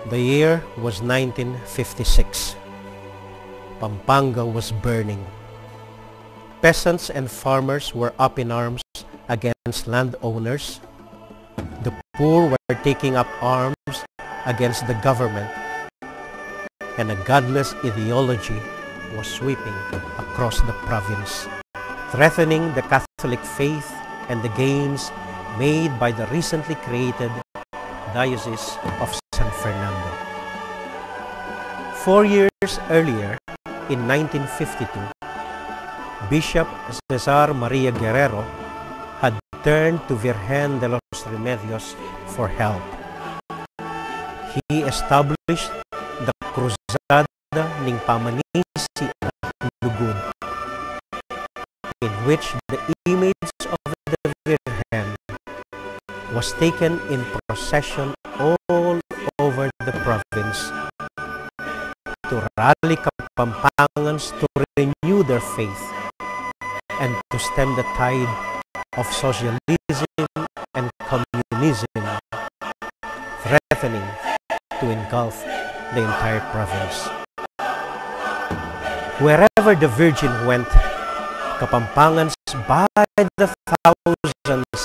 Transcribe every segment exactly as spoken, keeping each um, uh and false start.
The year was nineteen fifty-six. Pampanga was burning. Peasants and farmers were up in arms against landowners. The poor were taking up arms against the government. And a godless ideology was sweeping across the province, threatening the Catholic faith and the gains made by the recently created Diocese of San Fernando. Four years earlier, in nineteen fifty-two, Bishop Cesar Maria Guerrero had turned to Virgen de los Remedios for help. He established the Cruzada ning Pamanisi at Lugud, in which the image of the Virgen was taken in procession all over the province to rally Kapampangans to renew their faith and to stem the tide of socialism and communism threatening to engulf the entire province. Wherever the Virgin went, Kapampangans by the thousands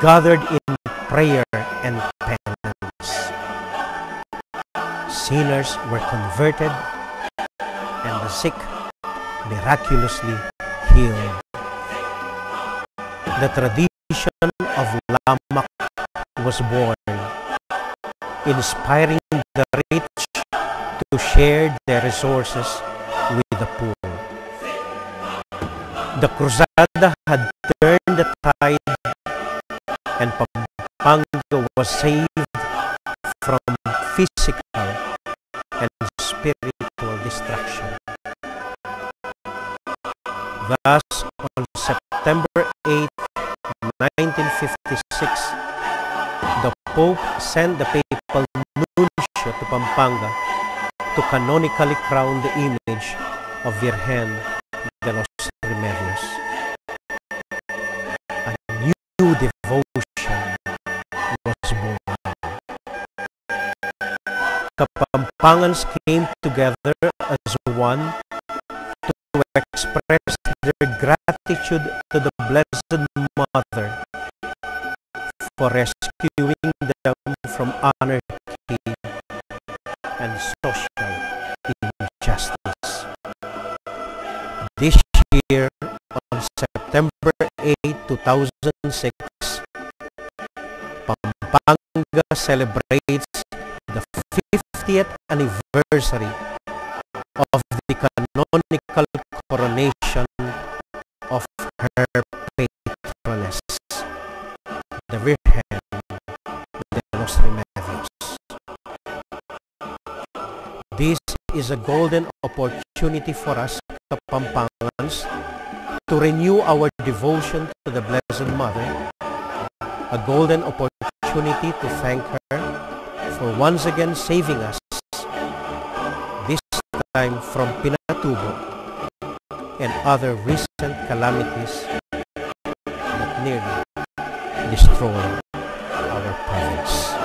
gathered in prayer and penance. Sinners were converted and the sick miraculously healed. The tradition of Lamak was born, inspiring the rich to share their resources with the poor. The Cruzada had turned the tide, and Pampanga was saved from physical and spiritual destruction. Thus, on September eighth, nineteen fifty-six, the Pope sent the papal nuncio to Pampanga to canonically crown the image of Virgen de los Remedios. A new devotion was born. Kapampangans came together as one to express their gratitude to the Blessed Mother for rescuing them from anarchy and social injustice. This year, on September eighth, two thousand six, Pampanga celebrates the fiftieth anniversary of the canonical coronation of her patroness, the Virgen de los Remedios. This is a golden opportunity for us Kapampangans to renew our devotion to the Blessed Mother, a golden opportunity to thank her for once again saving us, this time from Pinatubo and other recent calamities that nearly destroy our province.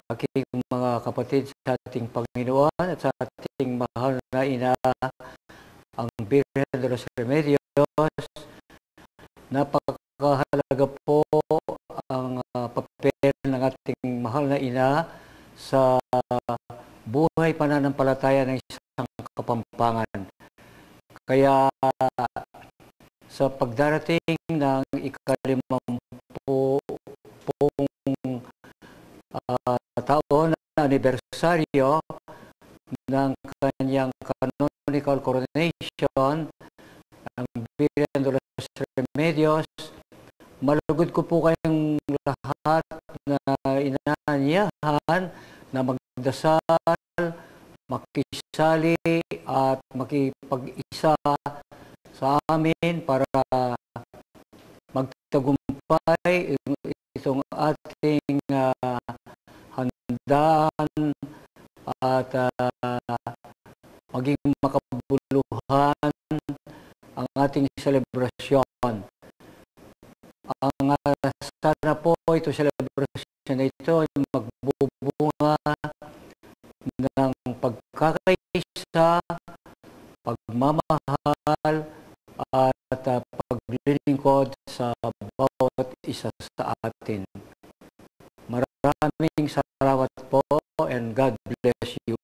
Aking mga kapatid sa ating Panginoon at sa ating mahal na ina, ang Birhen de los Remedios, napakahalaga po ang, ah, papel ng ating mahal na ina sa buhay pananampalataya ng isang Kapampangan. Kaya sa pagdarating ng ikalimampung, ah, taon na anibersaryo ng kanyang canonical coronation, ang Birhen de los Remedios, malugod ko po kayong lahat na inaanyayahan na magdasal, makisali at makipag-isa sa amin para magtagumpay, ating, ah, handaan at, ah, maging makabuluhan ang ating selebrasyon. Ang, ah, sana po ito selebrasyon na ito ay magbubunga ng pagkakaisa, pagmamahal, at, ah, paglilingkod sa bawat isa sa atin. Maraming salamat po and God bless you